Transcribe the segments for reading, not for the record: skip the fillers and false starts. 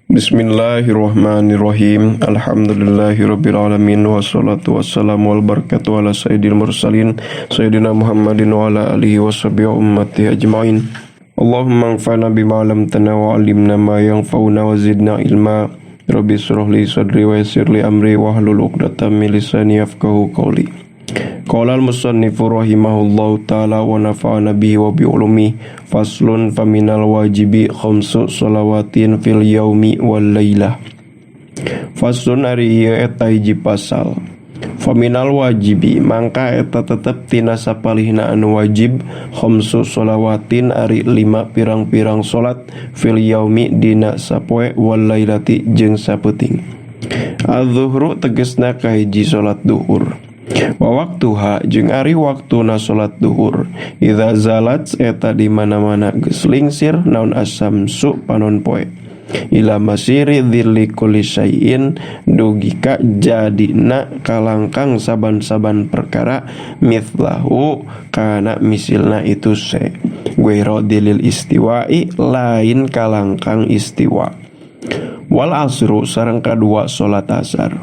Bismillahirrahmanirrahim. Alhamdulillahirabbil alamin wassalatu wassalamu wal barakatuh ala sayyidil mursalin sayyidina Muhammadin wa ala alihi washabihi ummati ajmain. Allahumma anfa'na bima 'allamtana wa 'allimna ma yanfa'una wa zidna ilma. Rabbi shrah li sadri wa yassir li amri wahlul 'uqdatam min lisani yafqahu qawli. Qala al-musannifu rahimahullahu ta'ala wa nafa'ana bihi wa bi ulumi. Faslun faminal wajibi khamsu shalawatin fil yaumi wal lailah. Faslun ari ieu eta hiji pasal. Faminal wajibi mangka eta tetep tina sapalihna anu wajib khamsu shalawatin ari lima pirang-pirang salat fil yaumi dina sapoe wal lailati jeung sapeuting. Az-zuhru tegesna kahiji salat duhur. Wa waktuha jeung ari waktuna salat duhur idza zalat eta di mana-mana geus lingsir naon asamsu panon poe ila masiri dzilli kulli syai'in dugi ka jadina kalangkang saban-saban perkara mithlahu kana misilna itu se guero dilil istiwa'i lain kalangkang istiwa. Wal asru sareng kadua salat asar.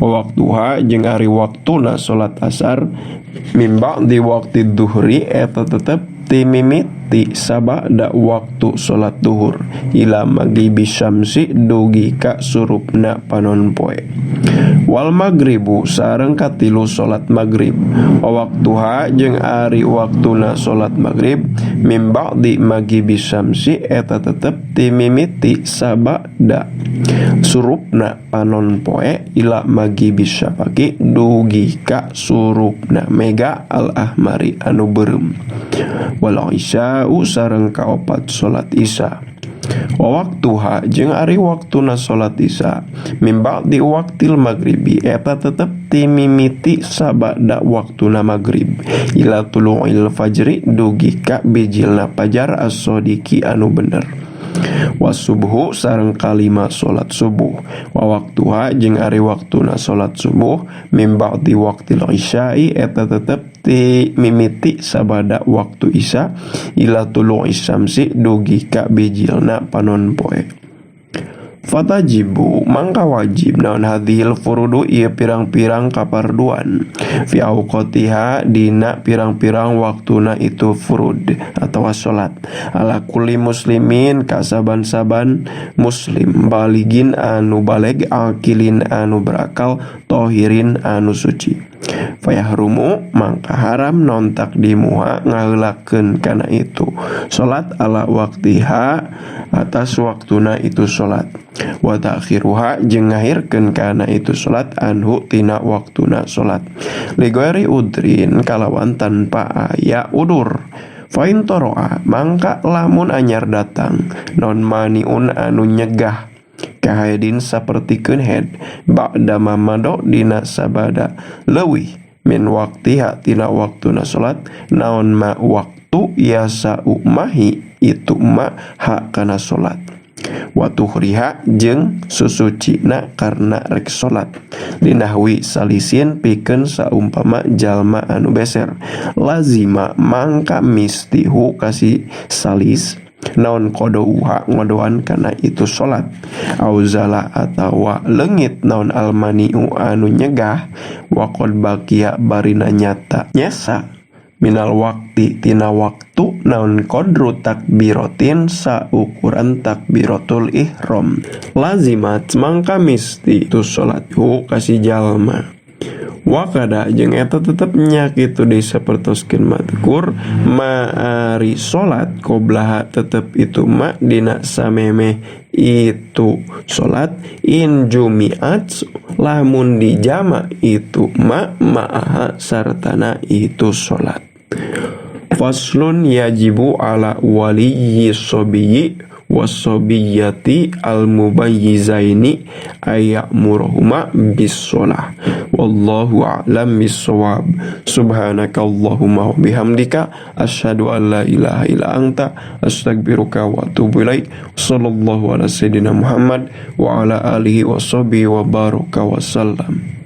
Wa waktuha jeung ari waktuna salat asar min ba'di waqti duhri eta tetep ti mimiti sabada waktu salat duhur ila maghribi syamsi dugi ka surupna panon poe. Wal maghribu sareng katilu salat maghrib. Wa waktuha jeung ari waktuna salat maghrib min ba'di maghribi syamsi eta tetep ti mimiti sabada surupna panon poe ila maghribi syafaqi dugi ka surupna mega al ahmari anu beureum. Wal isya'u sareng kaopat salat isya. Wa waktuha jeung ari waktuna salat isya min ba'di waqtil maghribi eta tetep ti mimiti sabada waktuna maghrib ila tulu'il fajri dugi ka bijilna fajar as-sadiqi anu bener. Wasubhu sareng kalima salat subuh. Wa waktuha jeung ari waktuna salat subuh min ba'di waqtil isya'i eta tetep ti mimiti sabada waktu isya ila tulu'i syamsi dugi ka bijilna panon poe. Fatajibu mangka wajib naon hadhil furudu ieu pirang-pirang kaparduan fi awqatiha dina pirang-pirang waktuna itu furud atawa salat ala kulli muslimin ka saban-saban muslim baligin anu baleg akilin anu berakal tohirin anu suci. Fayahrumu mangka haram non takdimuha ngaheulakeun kana itu salat ala waktiha atas waktuna itu salat wa ta'khiruha jeung ngahirkeun kana itu salat anhu tina waktuna salat lighairi udrin kalawan tanpa aya udur. Fa in toroa mangka lamun anyar datang non maniun anu nyegah kahedin sapertikeun head ba'da mamado dina sabada leuwih min waktiha tina waktuna salat naon ma waktu yasa umahi itu ma hak kana salat wa tuhriha jeung susucina karena rek salat linahwi salisin pikeun saumpama jalma anu beser lazima mangka mistihu kasi salis naon qadauha ngodoan kana itu salat auzala atawa leungit naon almaniu anu nyegah wa qad baqiya barina nyata nyesa minal waqti tina waktu naon qadru takbiratin saukuran takbiratul ihram lazimat mangka misti itu salat hu kasi jalma. Wakada jeung eta tetep nya kitu deui sapertoskeun madkur maari salat qoblaha tetep itu ma dina samemeh itu salat in jumiat lamun dijama itu ma ma'aha sartana itu salat. Faslun yajibu ala waliyyi sobiyyi wasobiyati al-mubayyizaini aya'muruhuma bis-shalah. Wallahu a'lam bis-shawab. Subhanakallahumma wa bihamdika asyhadu an la ilaha illa anta astaghfiruka wa atubu ilaik. Sallallahu ala sayyidina Muhammad wa ala alihi wa sahbihi wa baraka wa sallam.